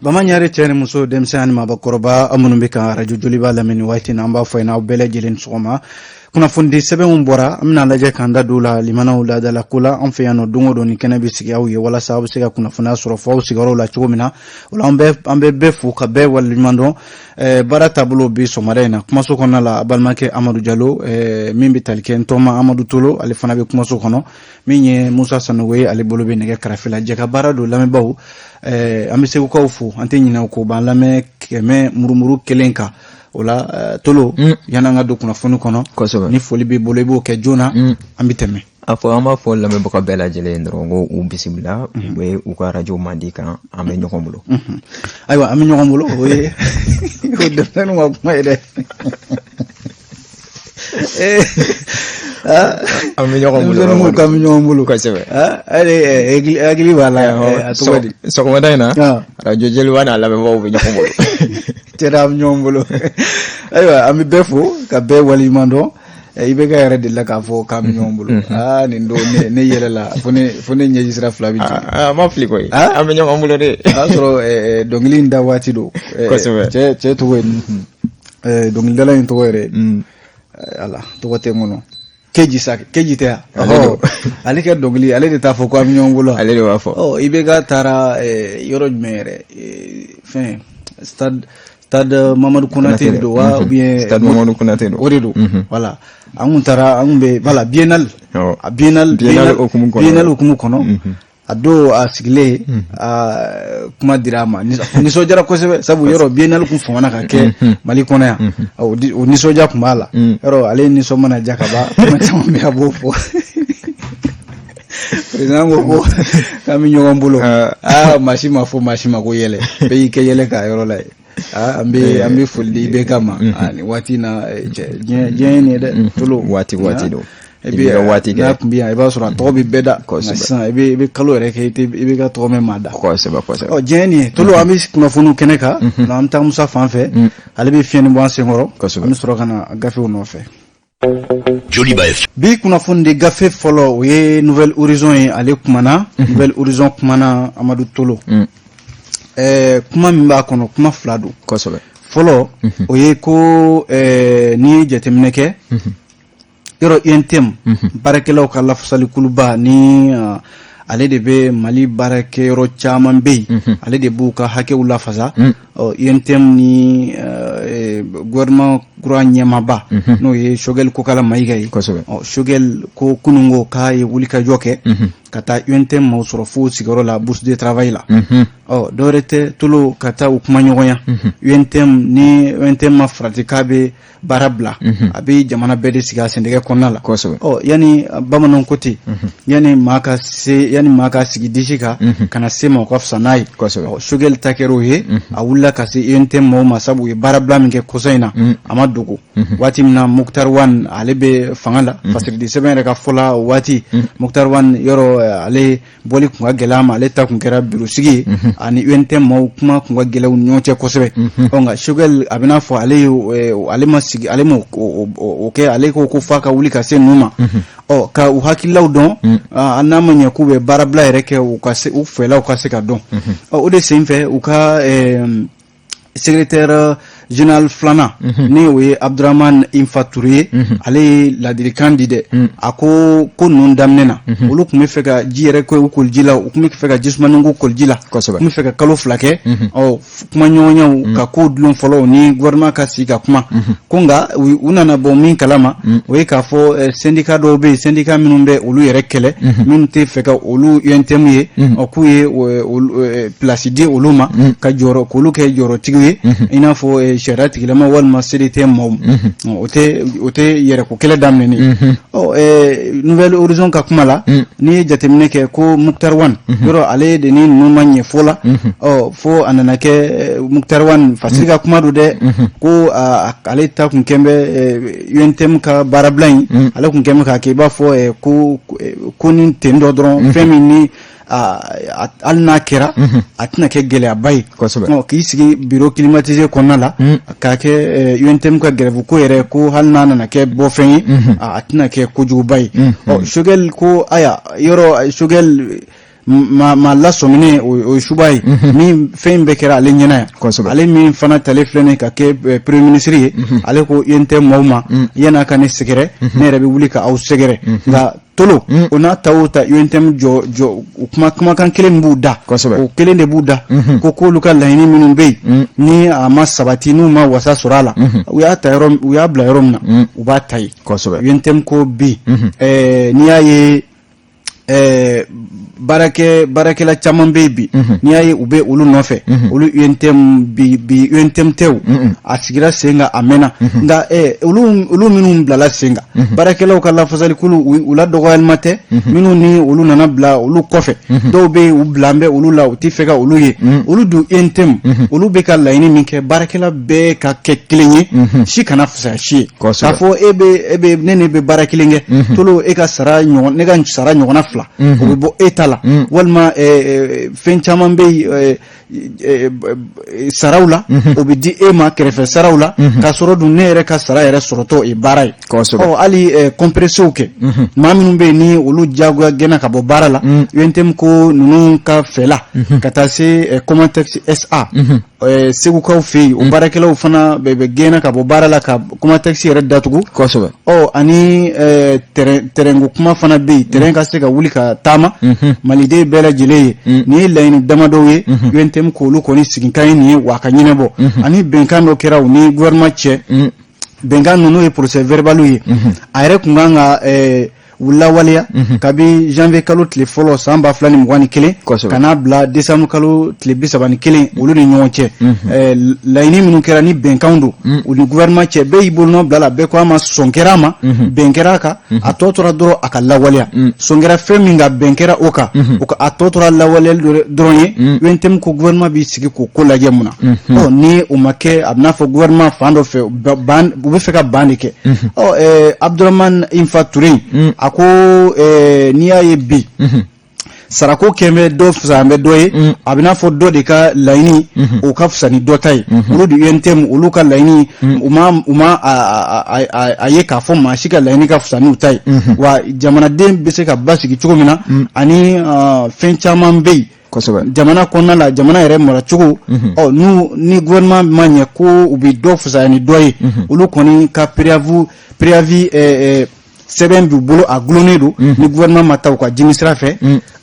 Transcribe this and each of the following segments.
Bama ɲare, cɛ ni muso, denmisɛn ani maabakɔrɔba, aw minnu bɛ ka arajo Joliba lamɛn nin waati na, an b'a fɔ yen aw bɛɛ lajɛlen sɔgɔma. Kunnafoni sɛbɛnw bɔra, an bɛna lajɛ k'an da don la limanaw laadala ko la. An fɛ yan nɔ, don o don ni kɛnɛ bɛ sigi aw ye walasa aw bɛ se ka kunnafoniya sɔrɔ fo aw sigiyɔrɔw la cogo min na. O la, an bɛ bɛɛ fo ka bɛɛ waleɲuman dɔn. Baara taabolo bi sɔgɔmada in na, kumaso kɔnɔna la, a balimakɛ Amadu Jalo, min bɛ tali kɛ ntɔma Amadu Tolo, ale fana bɛ kumaso kɔnɔ. Min ye Musa Sanogo ye, ale bolo bɛ nɛgɛ karafe la. Jɛ ka baara don. Lamɛnbaaw, an bɛ Segukaw fo, an tɛ ɲinɛ o kɔ, b'an lamɛn kɛmɛ murumuru kelen kan. O la, Tolo, yan'an ka don kunnafoni kɔnɔ, ni foli b'i bolo, i b'o kɛ joona, an bɛ tɛmɛ. A fɔ, an b'a fɔ lamɛnbaga bɛɛ lajɛlen dɔrɔn ko u bisimila, u bɛ u ka arajo mandi kan. An bɛ ɲɔgɔn bolo. Ayiwa, an bɛ ɲɔgɔn bolo, o ye o denmisɛnninw ka kuma ye dɛ. An bɛ ɲɔgɔn bolo. Denmisɛnninw ko k'an bɛ ɲɔgɔn bolo. Ale hakili b'a la, a tɔgɔ di? Sɔgɔmada in na, arajo Joliba n'a lamɛnbagaw bɛ ɲɔgɔn bolo. Cɛna, an bɛ ɲɔgɔn bolo. Ayiwa, an bɛ bɛɛ fo ka bɛɛ waleɲuman dɔn. IBK yɛrɛ delila k'a fɔ k'an bɛ ɲɔgɔn bolo. Aa, nin don ne yɛlɛla fo ne ɲɛji sira fila bɛ jigin. A ma fili koyi, an bɛ ɲɔgɔn bolo de. O y'a sɔrɔ dɔnkili in da waati don. Cɛ tɔgɔ ye, dɔnkilidala in tɔgɔ yɛrɛ, ala tɔgɔ tɛ n kɔnɔ, Keji sa, Keji tɛ yan, ale kɛ dɔnkili, ale de t'a fɔ ko an bɛ ɲɔgɔn bolo. Ale de b'a fɔ. Ɔ, IBK taara yɔrɔ jumɛn yɛrɛ, fɛn stade Mamadu Konate de don wa, ou bien? Stade Mamadu Konate don. O de don. Voilà, an kun taara, an kun bɛ, voilà, biennale, a biennale. Biennale hukumu kɔnɔ. Biennale hukumu kɔnɔ. A don a sigilen, a kuma dira a ma, nisɔndiyara kosɛbɛ, sabu yɔrɔ biennale kun famana ka kɛ Mali kɔnɔ yan, o nisɔndiya kun b'a la. Yɔrɔ ale nisɔn mana ja ka ban, kuma caman bɛ, a b'o fɔ. Président ko ko k'an bɛ ɲɔgɔn bolo. Aa, maa si ma fɔ maa si ma ko yɛlɛ, bɛɛ y'i kɛ yɛlɛ k'a yɔrɔ la ye. An bɛ foli di IBK ma nin waati in na. Cɛ, diɲɛ ye nin ye dɛ, Tolo. Waati waati don. I bɛ waati kɛ n'a tun bɛ yan, i b'a sɔrɔ a tɔgɔ bɛ bɛɛ da. Nka sisan, i bɛ kalo yɛrɛ kɛ, i tɛ i bɛ ka tɔgɔ mɛn maa da. kosɛbɛ kosɛbɛ Ɔ, diɲɛ ye nin ye. Tolo, an bɛ kunnafoniw kɛnɛ kan, an bɛ taa Musa fan fɛ, ale bɛ fiɲɛni bɔ an senkɔrɔ. An bɛ sɔrɔ ka na gafew nɔfɛ. Joliba FM. Bi kunnafoni di gafe fɔlɔ, o ye Nouvel Horizon ye. Ale kumana, Nouvel Horizon kumana Amadu Tolo. Kuma min b'a kɔnɔ, kuma fila don. Fɔlɔ, o ye ko n'i ye jateminɛ kɛ, yɔrɔ UNTM baarakɛlaw ka lafasalikuluba ni ale de bɛ Mali baarakɛyɔrɔ caman bɛ yen, ale de b'u ka hakɛw lafasa. Ɔ, UNTM ni gouvernement kura ɲɛmaaba, n'o ye Choguel Kokala Mayiga ye. Ɔ, Choguel ko kununko k'a ye wulikajɔ kɛ ka taa UNTM maaw sɔrɔ fo sigiyɔrɔ la, bourse de travail la. Ɔ, dɔwɛrɛ tɛ, Tolo, ka taa u kuma ɲɔgɔnya. UNTM ni UNTM ma farati k'a bɛ baara bila, a bɛ jamana bɛɛ de sigi a sendɛgɛ kɔnɔna la. Ɔ, yanni bamananw ko ten, yanni maa ka se, yanni maa ka sigi disi kan ka na se ma, o ka fisa n'a ye. Ɔ, Choguel ta kɛra o ye, a wulila ka se UNTM maaw ma, sabu u ye baarabila min kɛ kɔsa in na, a ma dogo. Waati min na Moctar Ouane ale bɛ fanga la, fasiridi sɛbɛn yɛrɛ ka fɔ la, o waati Moctar Ouane yɔrɔ ale bɔli kun ka gɛlɛn a ma, ale ta kun kɛra biro sigi ye, ani UNTM maaw kuma kun ka gɛlɛn u ni ɲɔgɔn cɛ kosɛbɛ. Ɔ, nka Choguel, a bɛna fɔ ale ye, ale ma sigi, ale ma o kɛ. Ale ko ko f'a ka wuli ka se ninnu ma, ɔ, ka u hakililaw dɔn, n'a ma ɲɛ k'u bɛ baarabila yɛrɛ kɛ, u ka se u fɛlaw ka se ka dɔn. Ɔ, o de sen fɛ, u ka secrétaire général filanan, ni o ye Abdurahman Infa Touré ye, ale ye ladilikan di dɛ. A ko ko ninnu daminɛ na, olu tun bɛ fɛ ka ji yɛrɛ kɛ u koliji la, u tun bɛ fɛ ka jisumanin k'u koliji la, u tun bɛ fɛ ka kalo 2 kɛ, ɔ, kuma ɲɔgɔnyaw ka kow dulon fɔlɔ ni gouvernement ka sigi ka kuma ko. Nka u nana bɔ min kalama, o ye k'a fɔ syndicat dɔw bɛ yen, syndicat minnu bɛ olu yɛrɛ kɛlɛ, minnu tɛ fɛ ka olu UNTM ye, ɔ, k'u ye place di olu ma ka jɔyɔrɔ, k'olu kɛ jɔyɔrɔtigiw ye, i n'a fɔ sariya tigilama walima CDT maaw. O tɛ yɛrɛko kɛlɛ daminɛ. Ɔ, Nouvel Horizon ka kuma la, n'i ye jateminɛ kɛ ko Moctar Ouane, yɔrɔ ale de ni ninnu ma ɲɛ fɔ la. Ɔ, fo a nana kɛ Moctar Ouane Fasiri ka kuma don dɛ, ko ale ta kun kɛn bɛ UNTM ka baarabila in, ale kun kɛn bɛ k'a kɛ i b'a fɔ ko ko ni ten dɔ dɔrɔn, fɛn min ni hali n'a kɛra, a tɛna kɛ gɛlɛyaba ye. K'i sigi bureau climatisé kɔnɔna la k'a kɛ UNTM ka grève ko yɛrɛ, ko hali n'a nana kɛ bɔfɛn ye, a tɛna kɛ kojuguba ye. Ɔ, Choguel ko aya, yɔrɔ Choguel Maa lasɔminen, o ye suba ye min fɛn in bɛɛ kɛra ale ɲɛna yan. Ale min fana talen filɛ nin ka kɛ premier ministre ye, ale ko UNTM maaw ma, yan'a ka ne sɛgɛrɛ, ne yɛrɛ bɛ wuli ka aw sɛgɛrɛ. Nka Tolo, o n'a ta o ta, UNTM jɔ jɔ kuma kumakan kelen min b'u da, o kelen de b'u da, ko k'olu ka laɲini minnu bɛ yen ni a ma sabati, n'u ma wasa sɔrɔ a la, u y'a ta yɔrɔ, u y'a bila yɔrɔ min na, u b'a ta yen. UNTM ko bi, n'i y'a ye baarakɛla caman bɛ yen bi, n'i y'a ye u bɛ olu nɔfɛ, olu UNTM bi bi UNTM tɛ o, a sigira sen kan a mɛnna. Nka olu minnu bilala sen kan, baarakɛlaw ka lafasalikulu, u la dɔgɔyalima tɛ. Minnu ni olu nana bila olu kɔfɛ, dɔw bɛ yen, u bila bɛ olu la, u tɛ fɛ ka olu ye. Olu dun UNTM, olu bɛ ka laɲini min kɛ, baarakɛla bɛɛ ka kɛ kelen ye, si kana fisaya si ye. K'a fɔ e bɛ e bɛ ne ne bɛ baara kelen kɛ, Tolo, e ka sara ɲɔgɔn, ne ka sara ɲɔgɔnna fila, o bɛ bɔ e ta la, walima fɛn caman bɛ yen saraw la, o bɛ di e ma kɛrɛfɛ saraw la, k'a sɔrɔ dun ne yɛrɛ ka sara yɛrɛ sɔrɔtɔ ye baara ye. Ɔ hali compresséw kɛ, maa minnu bɛ yen ni olu diyagoya gɛnna ka bɔ baara la, UNTM ko ninnu ka fɛla ka taa se Comatex SA Segukaw fɛ yen, o baarakɛlaw fana bɛ gɛnna ka bɔ baara la ka Comatex yɛrɛ datugu. Ɔ ani terrain ko kuma fana bɛ yen, terrain ka se ka wuli ka taama maliden bɛɛ lajɛlen ye. Nin ye laɲini damadɔw ye UNTM k'olu kɔni sigikan ye nin ye, wa a ka ɲɛnabɔ. Ani bɛnkan dɔ kɛra u ni gouvernement cɛ, bɛnkan ninnu ye procès verbal ye, a yɛrɛ tun kan ka u lawaleya kabi janvier kalo tile fɔlɔ san 2021 ka n'a bila décembre kalo tile 31, olu ni ɲɔgɔn cɛ. Laɲini minnu kɛra ni bɛnkanw don u ni gouvernement cɛ, bɛɛ y'i bolonɔ bila la, bɛɛ ko a ma, sɔn kɛra a ma, bɛn kɛra a kan, a tɔ tora dɔrɔn a ka lawaleya. Sɔn kɛra fɛn min kan, bɛn kɛra o kan, o ka a tɔ tora lawaleyali dɔrɔn ye. UNTM ko gouvernement b'i sigi k'o ko lajɛ mun na? Ɔ ni o ma kɛ, a bɛ n'a fɔ gouvernement fan dɔ fɛ, u bɛ fɛ ka ban de kɛ. Ɔ Abdurahmane Infa Ture, a ko n'i y'a ye bi sarako kɛn bɛ dɔ fisaya bɛ dɔ ye, a bɛ n'a fɔ dɔ de ka laɲini o ka fisa ni dɔ ta ye. Olu de UNTM, olu ka laɲini, u ma a ye k'a fɔ maa si ka laɲini ka fisa n'u ta ye, wa jamanaden bɛ se ka basigi cogo min na, ani fɛn caman bɛ yen jamana kɔnɔna la, jamana yɛrɛ maracogo. Ɔ n'u ni gouvernement ma ɲɛ ko u bɛ dɔ fisaya ni dɔ ye, olu kɔni ka préavis sɛbɛn b'u bolo, a gulonnen don. Ni gouvernement ma taa u ka jimi sira fɛ,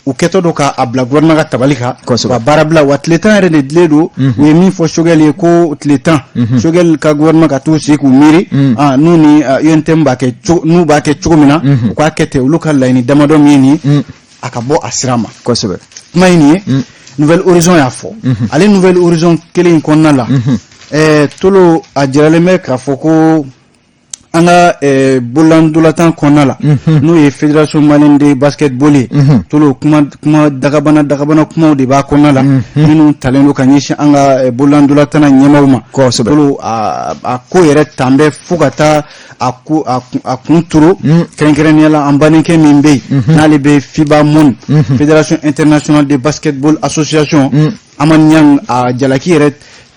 u kɛtɔ don k'a bila gouvernement ka tabali kan ka baara bila. Wa tile 10 yɛrɛ de dilen don, u ye min fɔ Choguel ye, ko tile 10, Choguel ka gouvernement ka t'u sigi k'u miiri n'u ni UNTM b'a kɛ, n'u b'a kɛ cogo min na, u k'a kɛ ten. Olu ka laɲini damadɔ min ye nin ye, a ka bɔ a sira ma. Kuma ye nin ye, Nouvel Horizon y'a fɔ. Ale Nouvel Horizon kelen in kɔnɔna la, Tolo, a jiralen bɛ k'a fɔ ko an ka bololandolatan kɔnɔna la, n'o ye Fédération malienne de basketball ye, Tolo, kuma kuma dagabana dagabana kumaw de b'a kɔnɔna la, minnu talen don ka ɲɛsin an ka bololandolatan ɲɛmaaw ma. Tolo, a ko yɛrɛ tan bɛ fo ka taa a ko a kun turu, kɛrɛnkɛrɛnnenya la an badenkɛ min bɛ yen n'ale bɛ FIBA monde, Fédération internationale de basketball association, Hamane Niang, a jalaki yɛrɛ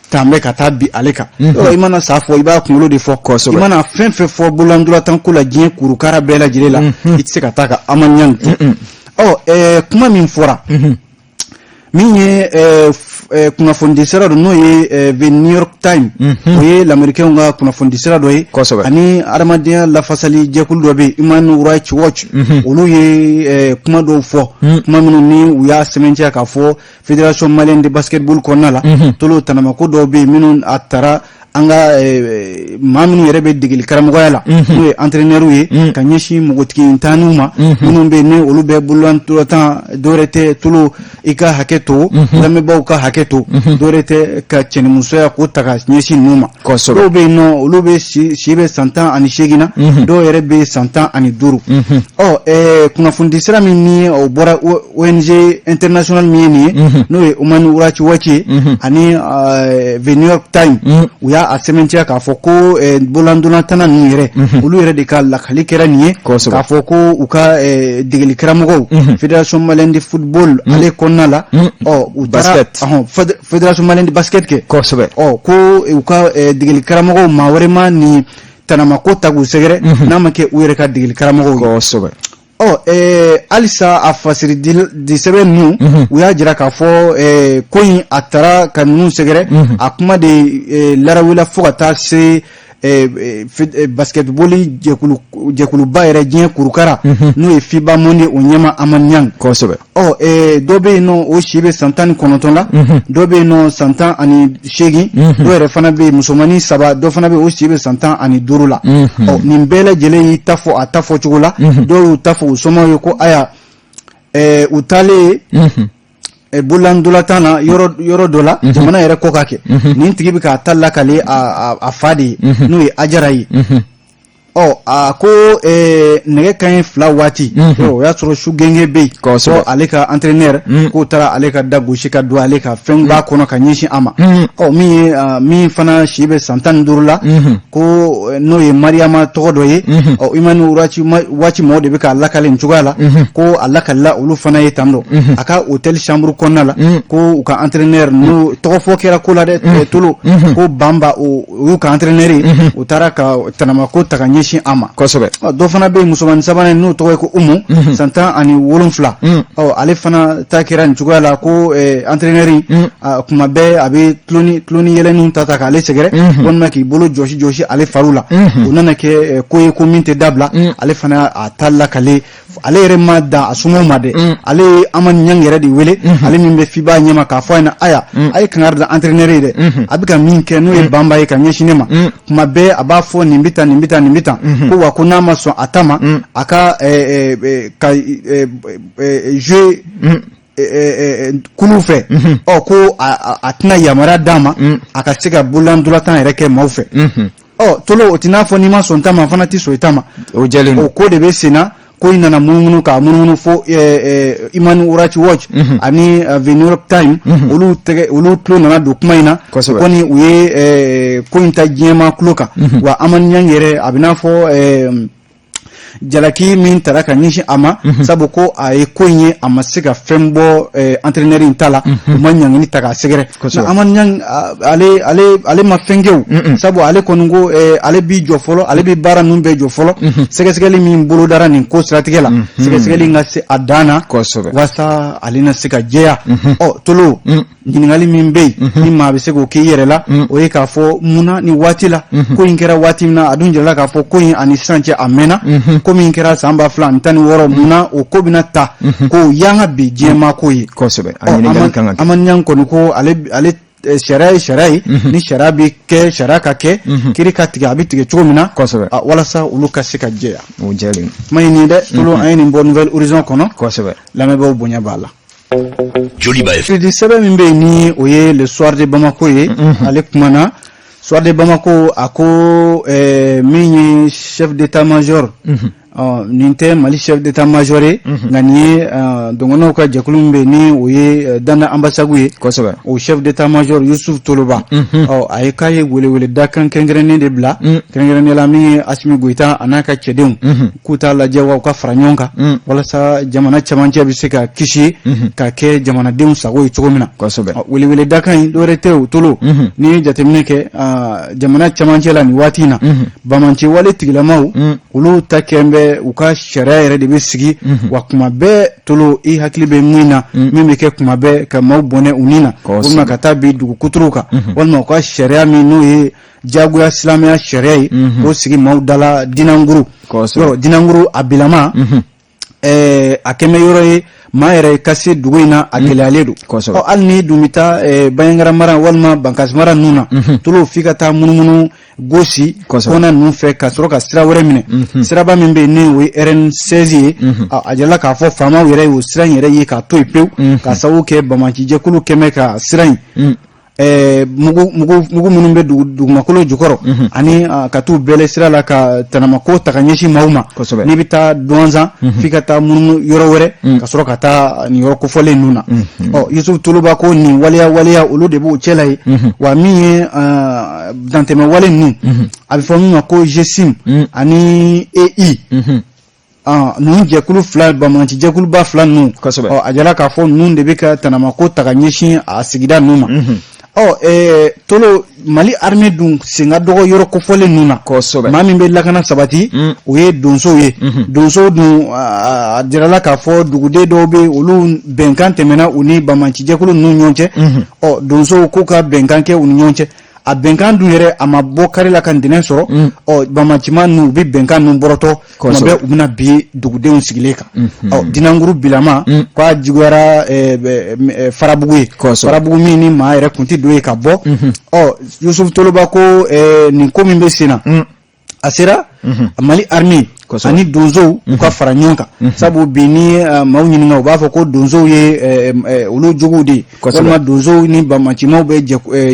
tan bɛ ka taa bi ale kan. Yɔrɔ i mana sa fɔ, i b'a kunkolo de fɔ. I mana fɛn fɛn fɔ bololandolatan ko la diɲɛ kurukara bɛɛ lajɛlen la, i tɛ se ka taa ka Hamane Niang to. Ɔ kuma min fɔra, min ye kunnafonidi sira dɔ, n'o ye The New York Times, o ye lamɛrikɛnw ka kunnafonidi sira dɔ ye, ani adamadenya lafasali jɛkulu dɔ bɛ yen, Human Rights Watch, olu ye kuma dɔw fɔ, kuma minnu ni u y'a sɛmɛntiya k'a fɔ Fédération malienne de basketball kɔnɔna la, Tolo, tanamako dɔw bɛ yen minnu a taara an ka maa minnu yɛrɛ bɛ degeli karamɔgɔya la, n'o ye entraîneur ye, ka ɲɛsin npogotigi ntanniw ma minnu bɛ yen ni olu bɛ bololantan. Dɔwɛrɛ tɛ, Tolo, i ka hakɛ to, lamɛnbaaw ka hakɛ to, dɔwɛrɛ tɛ ka cɛnimusoya k'o ta ka ɲɛsin ninnu ma. Dɔw bɛ yen nɔ, olu bɛ si bɛ san 18 na, dɔw yɛrɛ bɛ san 15. Ɔ kunnafonidi sira min ni o bɔra ONG international min ye nin ye, n'o ye Human Rights Watch ye, ani The New York Times, u y'a a sɛmɛntiya k'a fɔ ko bololandolantana ninnu yɛrɛ, olu yɛrɛ de ka lakali kɛra nin ye, k'a fɔ ko u ka degeli karamɔgɔw Fédération malienne de football ale kɔnɔna la, ɔ u taara Fédération malienne de basket kɛ. Ɔ ko u ka degeli karamɔgɔw, maa wɛrɛ ma nin tanamako ta k'u sɛgɛrɛ n'a ma kɛ u yɛrɛ ka degeli karamɔgɔw ye. Ɔ halisa a fasiri di sɛbɛn ninnu, u y'a jira k'a fɔ ko in a taara ka ninnu sɛgɛrɛ, a kuma de larawela fo ka taa se basketball jɛkuluba yɛrɛ diɲɛ kurukara, n'o ye FIBA monde, o ɲɛmaa Hamane Niang. Ɔ dɔ bɛ yen nɔ, o si bɛ san 19 la, dɔ bɛ yen nɔ san 18, dɔ yɛrɛ fana bɛ yen, musomannin saba, dɔ fana bɛ yen, o si bɛ san 15 la. Ɔ nin bɛɛ lajɛlen y'i ta fɔ a ta fɔ cogo la. Dɔw y'u ta fɔ u somaaw ye ko aya, u taalen bololanntolatan na yɔrɔ dɔ la, jamana yɛrɛ kɔ ka kɛ, nin tigi bɛ k'a ta lakale a fa de ye, n'o ye Ajara ye. Ɔ a ko nɛgɛ kanɲɛ 2 waati, o y'a sɔrɔ su genge bɛ yen, ko ale ka entraîneur k'o taara ale ka da gosi ka don ale ka fɛn b'a kɔnɔ ka ɲɛsin a ma. Ɔ min ye min fana si bɛ san 15 la, ko n'o ye Mariyama tɔgɔ dɔ ye. Ɔ Human Rights Watch mɔgɔw de bɛ k'a lakale nin cogoya la, ko a lakalila olu fana ye tan dɔ a ka hôtel chambre kɔnɔna la, ko u ka entraîneur, n'o tɔgɔfɔ kɛra ko la dɛ, Tolo, ko Banba, o y'u ka entraîneur ye, u taara ka tanamako ta ka ɲɛsin a ma. Dɔ fana bɛ yen, musomannin sabanan, n'o tɔgɔ ye ko Umu, san 17. Ɔ ale fana ta kɛra nin cogoya la, ko entraîneur kuma bɛɛ a bɛ tulon ni yɛlɛninw ta k'ale sɛgɛrɛ, walima k'i bolo jɔsi jɔsi ale fariw la. O nana kɛ ko ye, ko min tɛ dabila. Ale fana a ta lakale, ale yɛrɛ ma dan a somɔgɔw ma dɛ, ale ye Hamane Niang yɛrɛ de wele, ale min bɛ FIBA ɲɛma, k'a fɔ a ɲɛna: aya, a ye kangari da entraîneur ye dɛ, a bɛ ka min kɛ, n'o ye Banba ye, ka ɲɛsin ne ma, kuma bɛɛ a b'a fɔ nin bɛ tan, nin bɛ tan, nin bɛ tan, ko wa ko n'a ma sɔn a ta ma, a ka ka jouer kulu fɛ, ɔ ko a tɛna yamaruya d'a ma a ka se ka bololanntolatan yɛrɛ kɛ maaw fɛ. Ɔ Tolo, o t'i n'a fɔ n'i ma sɔn ta ma, fana tɛ sɔn i ta ma. O jɛlen O ko de bɛ sen na. Ko in nana munumunu k'a munumunu fo Human Rights Watch ani The New York Times, olu tɛgɛ, olu tulo nana don kuma in na. Kɔni u ye ko in ta diɲɛmaa tulo kan. Wa Hamane Niang yɛrɛ, a bɛ n'a fɔ jalaki min tara ka ɲɛsin a ma, sabu ko a ye ko in ye, a ma se ka fɛn bɔ entraîneur in ta la, u ma ɲangini ta k'a sɛgɛrɛ. Hamane Niang, ale ma fɛn kɛ o, sabu ale kɔni ko ale b'i jɔ fɔlɔ, ale bɛ baara ninnu bɛɛ jɔ fɔlɔ, sɛgɛsɛgɛli min bolodara nin ko siratigɛ la, sɛgɛsɛgɛli in ka se a dan na, walasa ale na se ka jɛya. Ɔ Tolo, ɲininkali min bɛ yen ni maa bɛ se k'o k'i yɛrɛ la, o ye k'a fɔ munna ni waati la ko in kɛra waati min na, a dun jirala k'a fɔ ko in ani sisan cɛ a mɛnna, ko min kɛra san 2016, munna o ko bɛna ta ko yanga bi diɲɛmaa ko ye? A ɲininkali kan ka kɛ. Hamane Niang kɔni ko ale sariya ye sariya ye, ni sariya bɛ kɛ, sariya ka kɛ, kiiri ka tigɛ, a bɛ tigɛ cogo min na, walasa olu ka se ka jɛya. O jɛlen. Kuma in nin dɛ, Tolo, an ye nin bɔ Nouvel Horizon kɔnɔ. Lamɛnbaaw bonya b'a la. Joliba FM. Crédit sɛbɛn min bɛ yen, ni o ye Le Soir de Bamako ye, ale kumana. Soir de Bamako a ko min ye chef d'état-major, nin tɛ Mali chef d'état-major ye, nka nin ye dɔgɔnɔw ka jɛkulu min bɛ yen, ni o ye Danda Ambasagu ye, o chef d'état-major Yusuf Toloba, ɔ a ye k'a ye welewele dakan kɛrɛnkɛrɛnnen de bila, kɛrɛnkɛrɛnnenya la min ye Asimi Goyita a n'a ka cɛdenw, k'u t'a lajɛ wa u ka fara ɲɔgɔn kan, walasa jamana cɛmancɛ bɛ se ka kisi ka kɛ jamanadenw sago ye cogo min na. Welewele dakan in, dɔwɛrɛ tɛ o, Tolo, n'i ye jateminɛ kɛ jamana cɛmancɛ la nin waati in na, banbaanci wale tigilamaw, olu ta kɛ bɛ u ka sariya yɛrɛ de bɛ sigi wa kuma bɛɛ. Tolo, i hakili bɛ min na, min bɛ kɛ kuma bɛɛ ka maaw bɔnɛ u ni na, walima ka taa bi dugu kuturuw kan, walima u ka sariya min n'o ye jagoya silamɛya sariya ye, k'o sigi maaw da la, dinanguru yɔrɔ, dinanguru a bilama, a kɛmɛ yɔrɔ ye, maa yɛrɛ ka se dugu in na, a gɛlɛyalen don. Ɔ hali ni dun bɛ taa Banjagara mara walima Bankasi mara ninnu na, Tolo, f'i ka taa munumunu gosi kɔnɛ ninnu fɛ ka sɔrɔ ka sira wɛrɛ minɛ. Siraba min bɛ yen, ni o ye RN 16 ye, a jirala k'a fɔ faamaw yɛrɛ y'o sira in yɛrɛ ye k'a to yen pewu, k'a sababu kɛ banbaancijɛkulu kɛmɛ ka sira in mugu minnu bɛ dugumakolo jukɔrɔ, ani ka t'u bɛlɛ sira la ka tanamako ta ka ɲɛsin maaw ma. N'i bɛ taa Duwanzan, f'i ka taa munumunu yɔrɔ wɛrɛ ka sɔrɔ ka taa nin yɔrɔ kofɔlen ninnu na. Ɔ Yusuf Toloba ko nin waleya waleya, olu de b'o cɛ la ye. Wa min ye dantɛmɛ wale ninnu, a bɛ fɔ min ma ko GSIM ani AI, ninnu jɛkulu fila, banbaanci jɛkuluba fila ninnu, ɔ a jala k'a fɔ ninnu de bɛ ka tanamako ta ka ɲɛsin a sigida ninnu ma. Ɔ Tolo, Mali armée dun sen ka dɔgɔ yɔrɔ kofɔlen ninnu na. Maa min bɛ lakana sabati, o ye donsow ye. Donsow dun, a jirala k'a fɔ duguden dɔw bɛ, olu bɛnkan tɛmɛna u ni banbaacijɛkulu ninnu ɲɔgɔn cɛ. Ɔ donsow k'u ka bɛnkan kɛ u ni ɲɔgɔn cɛ. A bɛnkan dun yɛrɛ, a ma bɔ kari la ka ntɛnɛn sɔrɔ. Ɔ banbaancimaa ninnu, u bɛ bɛnkan ninnu bɔrɔtɔ tuma bɛɛ, u bɛna bin dugudenw sigilen kan. Ɔ Dinankuru bilama k'a juguyara Farabugu ye, Farabugu min ni maa yɛrɛ kun tɛ don yen ka bɔ. Ɔ Yusufu Toloba ko nin ko min bɛ sen na, a sera Mali armée ani donsow u ka fara ɲɔgɔn kan, sabu bi ni maaw ɲininka, u b'a fɔ ko donsow ye olu juguw de ye, walima donsow ni banbaancimaw bɛ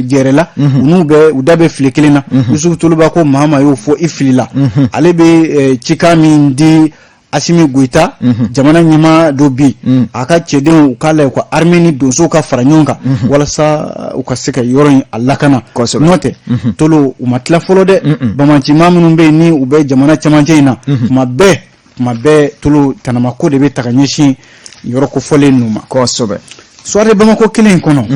jɛrɛ la, u n'u bɛ u da bɛ file kelen na. Yusufu Toloba ko maa maa y'o fɔ, i filila. Ale bɛ cikan min di Asimi Goyita, jamana ɲɛmaa dɔ bi, a ka cɛdenw, u k'a lajɛ u ka armée ni donsow ka fara ɲɔgɔn kan walasa u ka se ka yɔrɔ in a lakana. N'o tɛ, Tolo, u ma tila fɔlɔ dɛ. Banbaancimaa minnu bɛ yen ni u bɛ jamana cɛmancɛ in na, tuma bɛɛ tuma bɛɛ, Tolo, tanamako de bɛ ta ka ɲɛsin yɔrɔ kofɔlen ninnu ma. Soir de Bamako kelen in kɔnɔ,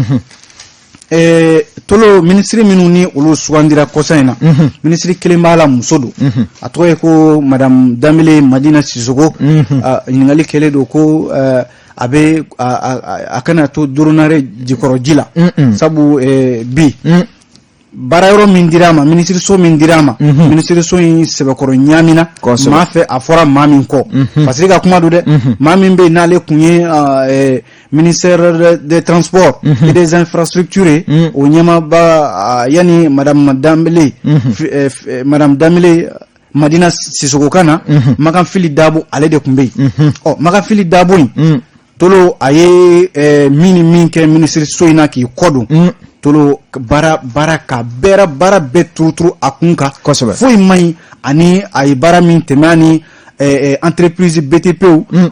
Tolo, minisiri minnu ni olu sugandira kɔsa in na, minisiri kelen b'a la, muso don, a tɔgɔ ye ko Madame Danbele Madina Sisoko. Ɲininkali kɛlen don ko a bɛ a kana to doronare jikɔrɔ ji la, sabu bi baara yɔrɔ min dira a ma, minisiriso min dira a ma, minisiriso in sɛbɛkɔrɔ ɲaamina maa fɛ, a fɔra maa min kɔ. Fasiri ka kuma don dɛ. Maa min bɛ yen n'ale kun ye ministère des Transports et des Infrastructures ye, o ɲɛmaaba yanni Madame Danbele Madina Sisoko ka na, Makan Fili Dabo, ale de tun bɛ yen. Ɔ Makan Fili Dabo in, Tolo, a ye min ni min kɛ minisiriso in na k'i kɔ don, Tolo, baara baara ka bɛɛ baara bɛɛ turuturu a kun kan. Foyi man ɲi. Ani a ye baara min tɛmɛ ani entreprise BTP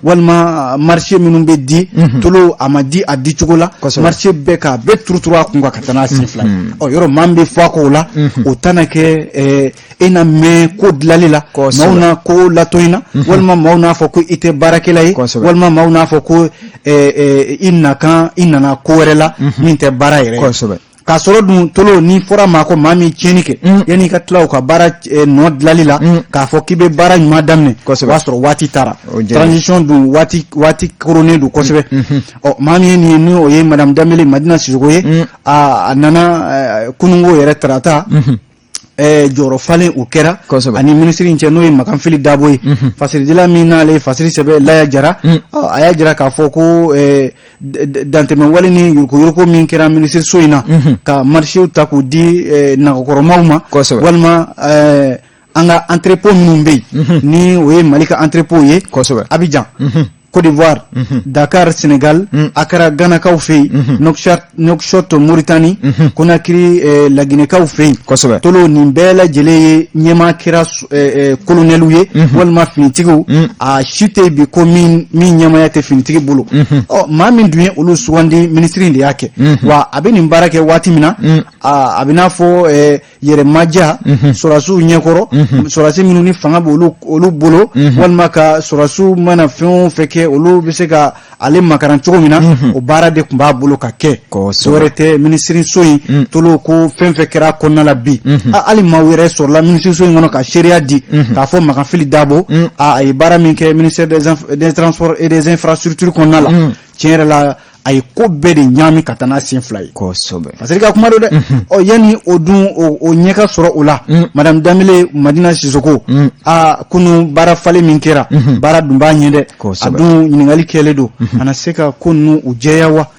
walima marché minnu bɛ di, Tolo, a ma di a di cogo la. Marché bɛɛ k'a bɛɛ turuturu a kun kan ka taa n'a sen fila ye. Ɔ yɔrɔ maa min bɛ fɔ a kɔ o la, o tɛna kɛ e na mɛn ko dilali la, maaw na ko latɔ in na, walima maaw n'a fɔ ko i tɛ baarakɛla ye, walima maaw n'a fɔ ko i nakan i nana ko wɛrɛ la min tɛ baara yɛrɛ ye. K'a sɔrɔ dun, Tolo, ni fɔra maa ko maa min tiɲɛni kɛ, yanni i ka tila u ka baara nɔ dilali la k'a fɔ k'i bɛ baara ɲuman daminɛ, o b'a sɔrɔ waati taara. Transition dun, waati waati koronnen don kosɛbɛ. Ɔ maa min ye nin ye, ni o ye Madame Danbele Madina Sisoko ye, a nana kununko yɛrɛ tarata, jɔyɔrɔ falen o kɛra ani minisiri in cɛ, n'o ye Makan Fili Dabo ye. Fasiridila min n'ale ye fasiri sɛbɛn, Laya Jara, a y'a jira k'a fɔ ko dantɛmɛ wale ni yuruguyurugu min kɛra minisiriso in na, ka marchéw ta k'u di nagakɔrɔmaw ma, walima an ka entrepôt minnu bɛ yen, ni o ye Mali ka entrepôt ye, Abidjan, Côte d'Ivoire, Dakar, Sénégal, Accra, Ghanakaw fɛ yen, Nouakchott, Mauritanie, Conakry, Laginɛkaw fɛ yen. Tolo, nin bɛɛ lajɛlen ye ɲɛmaa kɛra colonɛliw ye walima finitigiw. A si tɛ bi ko min min ɲɛmaaya tɛ finitigi bolo. Ɔ maa min dun ye olu sugandi, minisiri in de y'a kɛ. Wa a bɛ nin baara kɛ waati min na, a bɛ n'a fɔ yɛrɛmaja sɔrɔdasiw ɲɛkɔrɔ, sɔrɔdasi minnu ni fanga b'olu olu bolo, walima ka sɔrɔdasiw mana fɛn o fɛn kɛ, olu bɛ se ka ale makaran cogo min na, o baara de tun b'a bolo ka kɛ. Dɔwɛrɛ tɛ, minisiriso in, Tolo, ko fɛn fɛn kɛra kɔnɔna la bi, hali maaw yɛrɛ sɔrɔla minisiriso in kɔnɔ ka seereya di k'a fɔ Makan Fili Dabo, a ye baara min kɛ ministère des Transports et des Infrastructures kɔnɔna la, tiɲɛ yɛrɛ la, a ye ko bɛɛ de ɲaami ka taa n'a sen fila ye. Parce que ka kuma don dɛ. Ɔ yanni o dun o ɲɛ ka sɔrɔ o la, Madame Danbele Madina Sisoko, a kunu baara falen min kɛra, baara dun b'a ɲɛ dɛ. A dun ɲininkali kɛlen don, a na se ka ko ninnu u jɛya wa?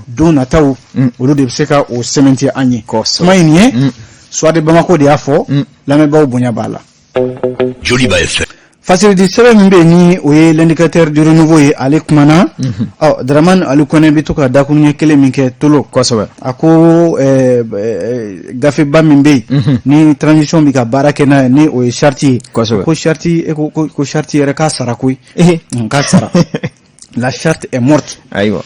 Don nataw, olu de bɛ se ka o sɛmɛntiya an ye. Kuma in nin ye, Soir de Bamako de y'a fɔ. Lamɛnbaaw bonya b'a la. Joliba FM. Fasiridi sɛbɛn min bɛ yen, ni o ye L'Indicateur du Renouveau ye, ale kumana. Ɔ Dramane Alu Kɔnɛ bɛ to ka dakuruɲɛ kelen min kɛ, Tolo, a ko gafeba min bɛ yen ni transition bɛ ka baara kɛ n'a ye, ni o ye charte ye, ko charte e ko charte yɛrɛ k'a sara koyi, k'a sara, la charte est morte. Ayiwa.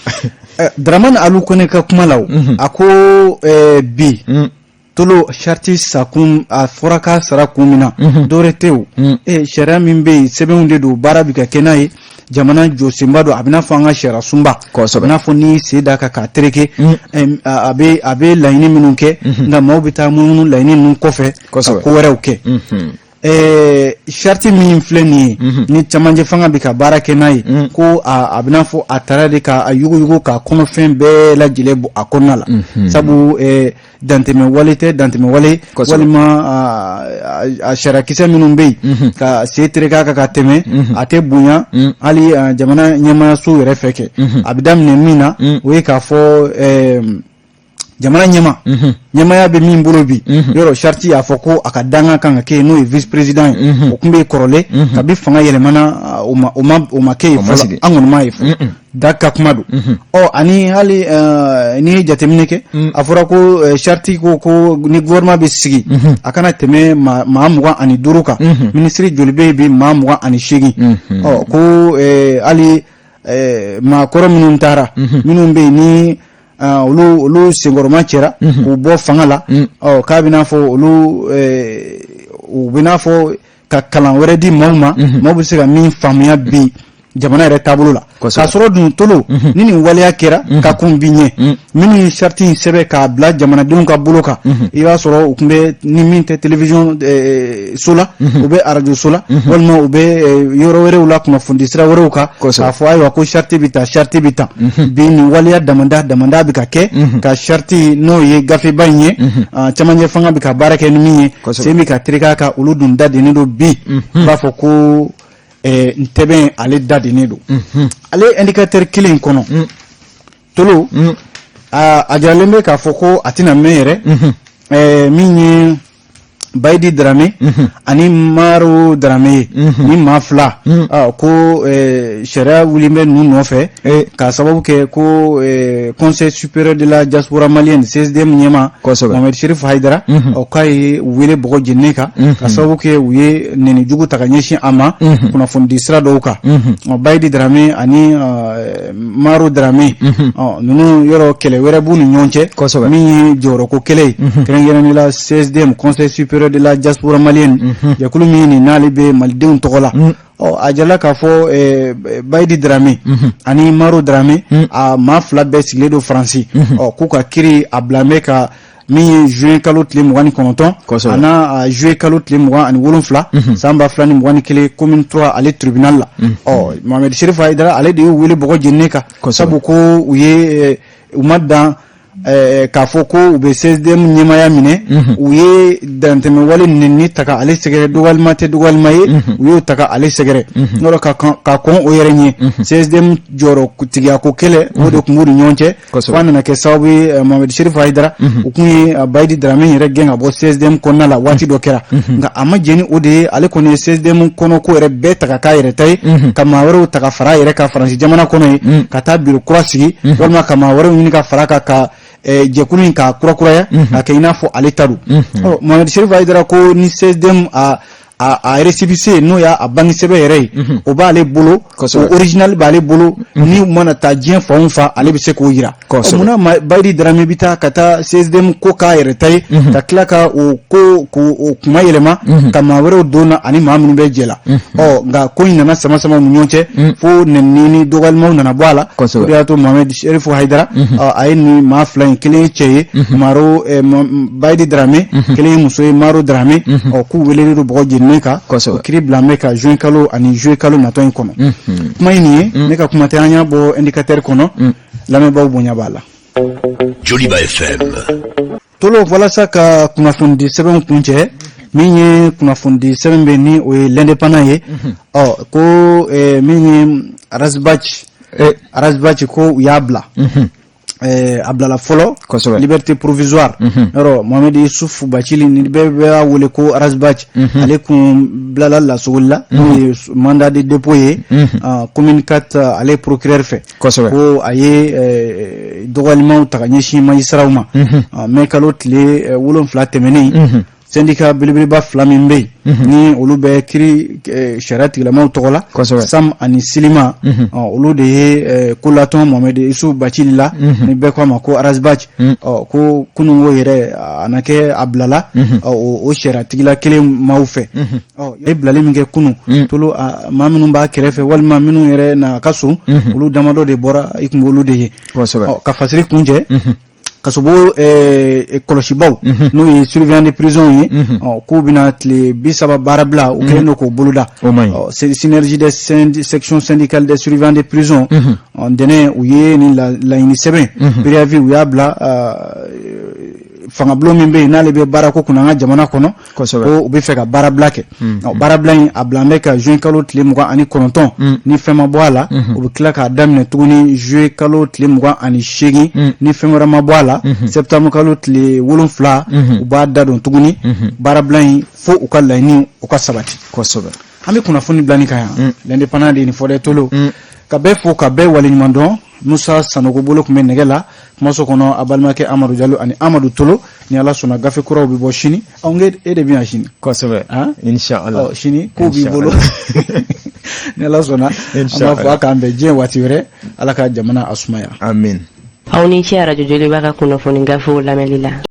Dramane Alu Kɔnɛ ka kuma la, o a ko bi Tolo, charte sakun, a fɔra k'a sara kun min na, dɔwɛrɛ tɛ o. Sariya min bɛ yen, sɛbɛnw de don, baara bɛ ka kɛ n'a ye, jamana jɔsenba don. A bɛ n'a fɔ an ka sariya sunba, a bɛ n'a fɔ n'i sen da kan k'a tereke, a bɛ laɲini minnu kɛ, nka maaw bɛ taa munumunu laɲini ninnu kɔfɛ ka ko wɛrɛw kɛ. Charte min filɛ nin ye, ni camancɛ fanga bɛ ka baara kɛ n'a ye, ko a bɛ n'a fɔ a taara de k'a yuguyugu, k'a kɔnɔfɛn bɛɛ lajɛlen bɔ a kɔnɔna la, sabu dantɛmɛ wale tɛ dantɛmɛ wale, walima a sariyakisɛ minnu bɛ yen ka sen tereke a kan ka tɛmɛ, a tɛ bonya hali jamana ɲɛmaayaso yɛrɛ fɛ. Kɛ a bɛ daminɛ min na, o ye k'a fɔ jamana ɲɛmaaya bɛ min bolo bi, yɔrɔ charte y'a fɔ ko a ka dankan kan ka kɛ yen, n'o ye vice président ye. O tun bɛ kɔrɔlen, kabi fanga yɛlɛmana, o ma kɛ yen fɔlɔ, an kɔni m'a ye fɔlɔ, da ka kuma don. Ɔ, ani hali n'i ye jateminɛ kɛ, a fɔra ko charte ko ni gouvernement bɛ sigi, a kana tɛmɛ maa 25 kan. Minisiri joli bɛ yen bi? Maa 28. Ɔ, ko hali maakɔrɔ minnu taara, minnu bɛ yen ni olu senkɔrɔma cɛra k'u bɔ fanga la, ɔ, k'a bɛ n'a fɔ olu u bɛ n'a fɔ ka kalan wɛrɛ di maaw ma, maaw bɛ se ka min faamuya bi jamana yɛrɛ taabolo la. K'a sɔrɔ dun, Tolo, ni nin waleya kɛra ka kun bi ɲɛ, minnu ye charte in sɛbɛn k'a bila jamanadenw ka bolo kan, i b'a sɔrɔ u tun bɛ ni min tɛ télévision so la, u bɛ arajo so la, walima u bɛ yɔrɔ wɛrɛw la, kunnafoni sira wɛrɛw kan, k'a fɔ ayiwa ko charte bɛ tan, charte bɛ tan. Bi nin waleya damada damada bɛ ka kɛ ka charte, n'o ye gafeba in ye, camancɛ fanga bɛ ka baara kɛ ni min ye, sen bɛ ka tereke a kan. Olu dun da dennen don bi, u b'a fɔ ko ntɛbɛn ale da dennen don. Ale Indicateur kelen in kɔnɔ, Tolo, a jiralen bɛ k'a fɔ ko a tɛna mɛn yɛrɛ, min ye Bayidi Darame ani Maro Darame ye, ni maa fila ko sariya wuli bɛ ninnu nɔfɛ, k'a sababu kɛ ko Conseil supérieur de la diaspora malienne, CSDM ɲɛmaa Mohamed Chérif Haidara, ɔ, k'a ye u wele bɔgɔ jeninen kan, ka sababu kɛ u ye nɛnijugu ta ka ɲɛsin a ma kunnafoni sira dɔw kan. Bayidi Darame ani Maro Darame ninnu, yɔrɔ kɛlɛ wɛrɛ b'u ni ɲɔgɔn cɛ, min ye jɔyɔrɔko kɛlɛ ye, kɛrɛnkɛrɛnnenya la CSDM, Conseil supérieur de la diaspora malienne, jɛkulu min nin n'ale bɛ malidenw tɔgɔ la. Ɔ, a jirala k'a fɔ Bayidi Darame ani Maro Darame, a maa fila bɛɛ sigilen don Faransi. Ɔ, k'u ka kiiri a bila bɛ ka min ye juin kalo tile 29 a n'a juillet kalo tile 27 san 2021, commune 3 ale tribunal la. Ɔ, Mohamed Chérif Haidara, ale de y'u wele bɔgɔ jeninen kan, sabu ko u ye u ma dan k'a fɔ ko u bɛ CSDM ɲɛmaaya minɛ, u ye dantɛmɛ wale nɛni ta ka ale sɛgɛrɛ, dɔgɔlima tɛ dɔgɔlima ye, u y'o ta ka ale sɛgɛrɛ yɔrɔ ka kɔn o yɛrɛ ɲɛ. CSDM jɔyɔrɔ tigiyako kɛlɛ, o de tun b'u ni ɲɔgɔn cɛ, fo a nana kɛ sababu ye Mohamed Chérif Haidara, u kun ye Bayidi Darame yɛrɛ gɛn ka bɔ CSDM kɔnɔna la waati dɔ kɛra. Nka a ma jɛn ni o de ye, ale kɔni ye CSDM kɔnɔ ko yɛrɛ bɛɛ ta ka k'a yɛrɛ ta ye, ka maa wɛrɛw ta ka fara a yɛrɛ kan Faransi jamana kɔnɔ ye, ka taa biro kura sigi, walima ka maa wɛrɛw ɲini ka fara a kan, ka jɛkulu in k'a kurakuraya, k'a kɛ i n'a fɔ ale ta don. Ɔ, Mohamed Chérif Haidara ko ni CSDM a récépissé, n'o y'a banque sɛbɛn yɛrɛ ye, o b'ale bolo, o original b'ale bolo, ni mana taa diɲɛ fan o fan, ale bɛ se k'o yira. Munna Bayidi Darame bɛ taa ka taa CSDM ko k'a yɛrɛ ta ye, ka tila ka o ko k'o kuma yɛlɛma, ka maa wɛrɛw don na ani maa minnu bɛ jɛ la? Ɔ, nka ko in nana sama sama u ni ɲɔgɔn cɛ, fo nɛni ni dɔgɔyalimaw nana bɔ a la. O de y'a to Mohamed Chérif Haidara, a ye nin maa fila in, kelen ye cɛ ye, Maro Bayidi Darame, kelen ye muso ye, Maro Darame, ɔ, k'u welelen don bɔgɔ jeninen kan. O kiiri bila bɛ ka juin kalo ani juillet kalo natɔ in kɔnɔ. Kuma in nin ye ne ka kuma tɛ, an y'a bɔ Indicateur kɔnɔ, lamɛnbaaw bonya b'a la. Joliba FM. Tolo, walasa ka kunnafonidi sɛbɛnw kuncɛ, min ye kunnafonidi sɛbɛn bɛ ni o ye L'Indépendant ye, ɔ, ko min ye Ras Bath, Ras Bath, ko u y'a bila, a bilala fɔlɔ liberté provisoire. Yɔrɔ Mohamed Youssouf Bathily, ni bɛɛ b'a wele ko Ras Bath, ale kun bilala lasogoli la, n'o ye mandat de dépôt ye, commune 4 ale procureur fɛ, ko a ye dɔgɔyalimaw ta ka ɲɛsin magistraw ma mai kalo tile 7 tɛmɛnen. Syndicat belebeleba fila min bɛ yen, ni olu bɛ kiri sariya tigilamaw tɔgɔ la, SAM ani SYLIMA, olu de ye ko latɔn Mohamed Issuf Bathily la, ni bɛɛ ko a ma ko Ras Bath. Ko kununko yɛrɛ a na kɛ a bilala o sariya tigila kelen maaw fɛ. Ɔ, ye bilali min kɛ kunun, Tolo, maa minnu b'a kɛrɛfɛ walima minnu yɛrɛ na ka so, olu damadɔ de bɔra, i tun b'olu de ye. Ka fasiri kuncɛ, kasobo kɔlɔsibaw, n'o ye surveillant de prison ye, k'u bɛna tile 30 baarabila, u kɛlen don k'o boloda. Synergie des sections syndicales des surveillants de prison, ntɛnɛn u ye nin laɲini sɛbɛn préavis, u y'a bila fangabulon min bɛ yen n'ale bɛ baarako kunna an ka jamana kɔnɔ, ko u bɛ fɛ ka baarabila kɛ. Baarabila in, a bila an bɛ ka juin kalo tile 29, ni fɛn ma bɔ a la, u bɛ tila k'a daminɛ tuguni juillet kalo tile 28, ni fɛn wɛrɛ ma bɔ a la, septembre kalo tile 7, u b'a da don tuguni baarabila in fo u ka laɲini u ka sabati. An bɛ kunnafoni bila nin kan yan. L'Indépendant de ye nin fɔ dɛ. Tolo, ka bɛɛ fo, ka bɛɛ waleɲuman dɔn. Musa Sanogo bolo tun bɛ nɛgɛ la kumaso kɔnɔ, a balimakɛ Amadu Jalo ani Amadu Tolo. Ni Ala sɔnna, gafe kuraw bɛ bɔ sini. Anw e de bɛ yan sini. Kosɛbɛ, inshallah. Sini kow b'i bolo, ni Ala sɔnna. An b'a fɔ a k'an bɛn diɲɛ waati wɛrɛ. Ala ka jamana a sumaya. Amin. Aw ni ce Arajo Joliba ka kunnafoni gafew lamɛnli la.